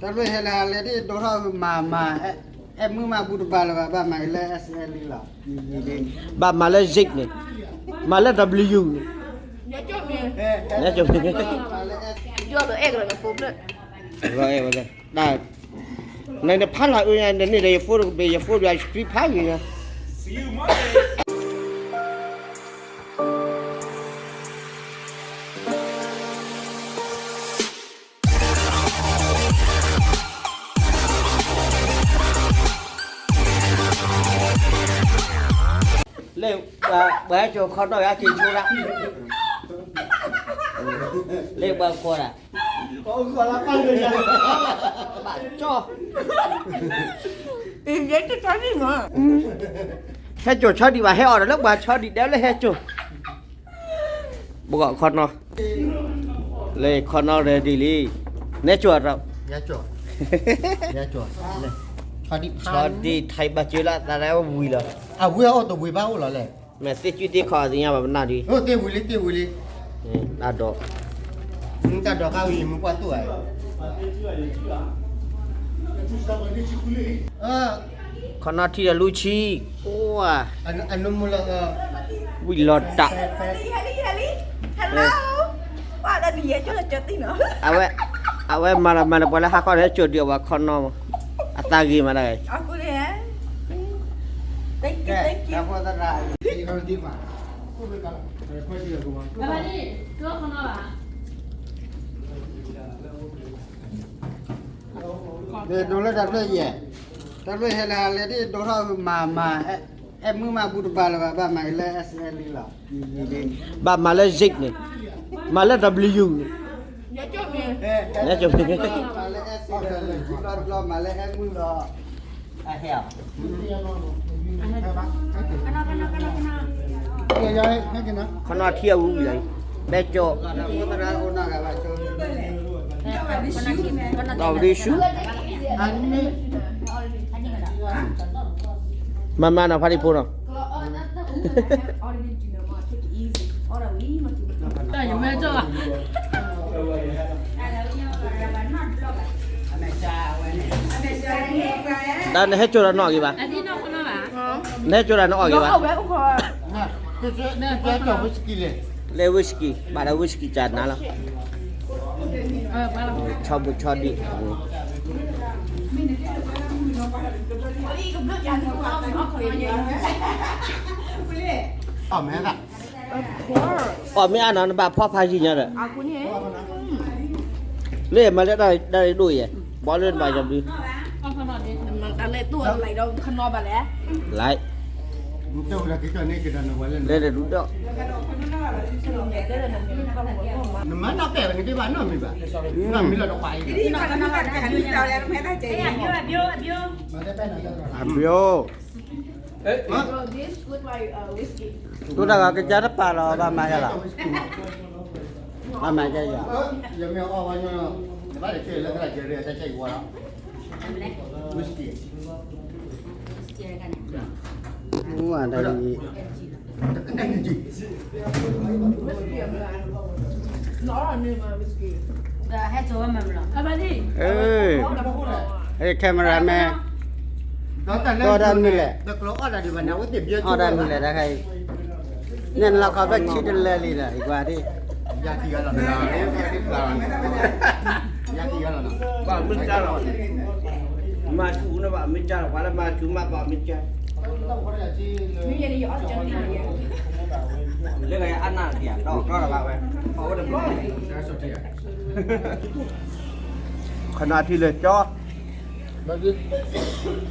တၢ်တဖျၢၣ်ဟဲလၢဟးလဲၤဒ်ဒိးထီၣ်မၤမၤ, အဲၣ်မုၢ်မၤဘူတပၤလၢၤဘၣ်, ဘၣ်မၤက့ၤလၢ အဲၣ်စဲလံလီၤ. ဘၣ်မၤလၢ Zik န့ၣ်, မၤလၢ W န့ၣ်, ညါကၠိမ့ၢ်, ညါကၠိမ့ၢ်, ယီၢ်လၢအဲၣ်ကလီၤနဖိဖျၢၣ်, လီၤအဲၣ်ဝဲလၢ, နဖးလၢအၢညါ နန့ၢ်ဒီးယဖိတကဘ့ၣ် ယဖိတဘ့ၣ် street ဖးဂ့ၤညါ လၢ, ပှၤဟဲစိာ်ခီနီၣ်ဂၤက့ၤဆိဒၣ်, လၢပှၤဃီဒၣ်, ဘၣ်ကၠီ, ဟဲစိာ်ဆီဒံၣ်ဘၣ် ဟဲအီၣ်ဒီးလၢပှၤဆီဒံၣ်ဒဲလၢဟဲစိာ် ပကီၢ်ခီနီၣ်, လၢခီနီၣ် ready လံ, နဲစိာ်ဒီး, ဆီဒံၣ်ထံဘၣ်ကၢလီၤ သးဒၣ်ဝံၤလီၤ, အဝံၤအအိၣ်တဝံၤဘၣ်အိၣ်လီၤလဲၣ်, မ့ၢ်သ့ၣ်ကုသ့ၣ်ခီသ့ၣ်ညါဘၣ်ပနၢ်ဒံး, သ့ၣ်ဝံၤလံသ့ၣ်ဝံၤလံ, တၢ်ဒိး, တၢ်ဒိးခါဝံၤမူပှၢ်သူၣ်ဧါ ခီနီၣ်ထံဒီးလူဆံ, ဝံၤလီၤတၢ်, အဝဲ, အဝဲမၤလီၤမၤလီၤပှၤလၢဟးခီဒီးဟဲစိာ်ဒံးအဝဲခီနီၣ်မး, အသးဂ့ၤမးဒၣ်ဂ့ၤ ဒိးလၢတၢ်ဖျၢၣ်ယဲၢ်, တၢ်ဖျၢၣ်ဟဲလၢဟးလဲၤဒ်ဒိးထီၣ်မၤမၤ, အဲၣ်မုၢ်မၤဘူတပၤလၢၤဘၣ်, ဘၣ်မၤက့ၤလၢ အဲၣ်စဲလံလီၤ, ဘၣ်မၤလၢ Zik န့ၣ်, မၤလၢ W န့ၣ်, ညါကၠိမ့ၢ်, မၤလၢအဲၣ်စဲလံလီၤ, မၤလၢအဲၣ်မုၢ်လီၤ, အဟဲအီၤ ခီနီၣ်ထံအဝံၤဝံၤလီၤ, ဘဲကၠီ, ဒီးဝံၤဆူ, မၤမၤနီၤဖးဒံဖိနီၤ, တၢ်ယမဲကၠီ, တၢ်နဟဲကၠိဒီးနအီၣ်က့ၤဘၣ်, နဟဲကၠိဒီးနအီၣ်က့ၤဘၣ်, လၢ whisky ဘၣ်ဒီး whisky ကနၤလီၤ, ဆီဘူးဆီဒံး အီၣ်မ့ၢ်အါနီၤ နဘၣ်ဖီဖးယံာ်ညါဒီး, လၢမၤလၢတၢ်ရ့ဒိၣ်ယဲၢ်, ဘီလၢနဘၣ်ယီၤဘျုး, လၢ, လၢဒုးဒီး, နမၤနီၣ်ပဲာ်ဝဲန့ၣ် ကဘၣ်နီတမံၤဘၣ်, နီတမံၤလီၤတပာ်အံၤ, အဘျီ တိၢ်တၢ်ဂၤကစၢ်တပာ်လီၤ ဘၣ်မၤယၤလီၤ, ဘၣ်မၤယၤယၤ, ယမ့ၢ်အီၣ်ဝဲညီ, နဘၣ်တက့ၢ်လၢကစၢ်ယဲၢ် တၢ်ဆဲးယဝီလီၤ, whisky, ဝဲဒၣ် camera man, ဒီးတၢ်မနုၤလဲၣ်, အီၣ်တၢ်မနုၤလဲၣ်, တၢ်ခါအံၤ, န့ၣ်လီၤခီဖျိဆံတလၢလံဒီး ယကွၢ်ဒ်, ဘၣ်မ့ၢ်ကၢ်လီၤ, မၤဆူၣ်န့ၣ်ဘၣ်မ့ၢ်ကၢ်လီၤ ပှၤလၢမၤဆူၣ်မးဘၣ်မ့ၢ်ကၢ်, လၢအနၢ်တံၢ်အတီၢ်တီၢ်လၢၤဘၣ်ဝဲ, ခီနီၣ်ထံလၢကၠီ,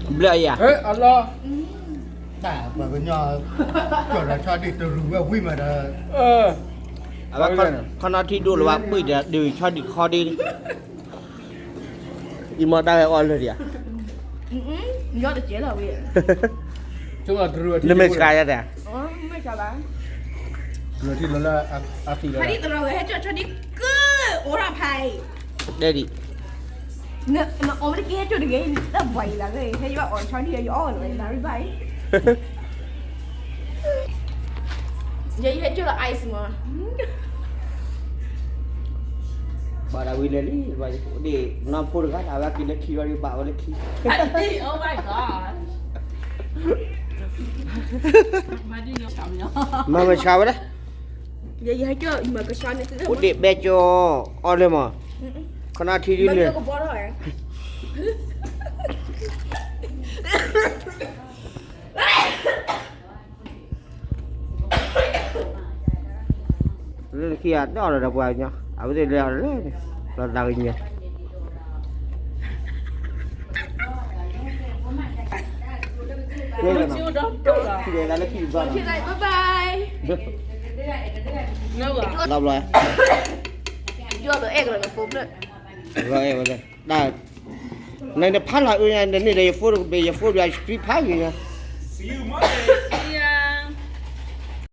ဘျၢယၤ, တၢ်ပှၤကညီ, ကၠီၣ်ဒီးဆီဒံၣ်တရူးဝဲဝံၤမးဒီး, အဝဲခီနီၣ်ထံဒိၣ်လၢၤဘၣ် ပှံၢ်ဒီးဒုးဆီဒံၣ်ခီဒ့, အံၤမ့ၢ်တၢ်ဂဲၤအီၣ်လၢဒံးဧါ, နမ့ၢ်စှၤယၤတဲ, ဒ်, နအိၣ်တက့ၢ်ဟဲကၠိၣ်တဂ့ၤ, တၢ်ဘှံးလၢဂ့ၤ ဟဲယွၤအီၣ်ဆီဒံၣ် ယအီၣ်လၢၤဘၣ်, ယဟဲကၠိၣ်လၢ ice မး, ပှၤဒၣ်ဝံၤလဲၤလံ, ဒ်နီၢ်ဖိတဂၤဒၣ်ဝဲက့ၤလၢခံဝဲဒ်ဘၣ်ဝဲလၢခံ, Oh my god. မၤမၤဆါဝဲဒၣ်, အိၣ်ဒံးဘဲကၠီအီၤလၢမး, ခဏထံဒ်န့ၣ် လၢခံဂၤတအီၣ်ဒီးပှၤကညီ, အဝဲသ့ၣ်လဲၤအီၣ်လၢန့ၣ်, လီၤသးကညီ, လၢခံဒီးလၢခံဘၣ်, လီၤဘျီ, လီၤအဲၣ်ဝဲလဲၣ်, တၢ် နဖးလီၤအၢညါ နန့ၢ်ဒီးယဖိတကဘ့ၣ် ယဖိတကဘ့ၣ် screen ဖးဂ့ၤညါ,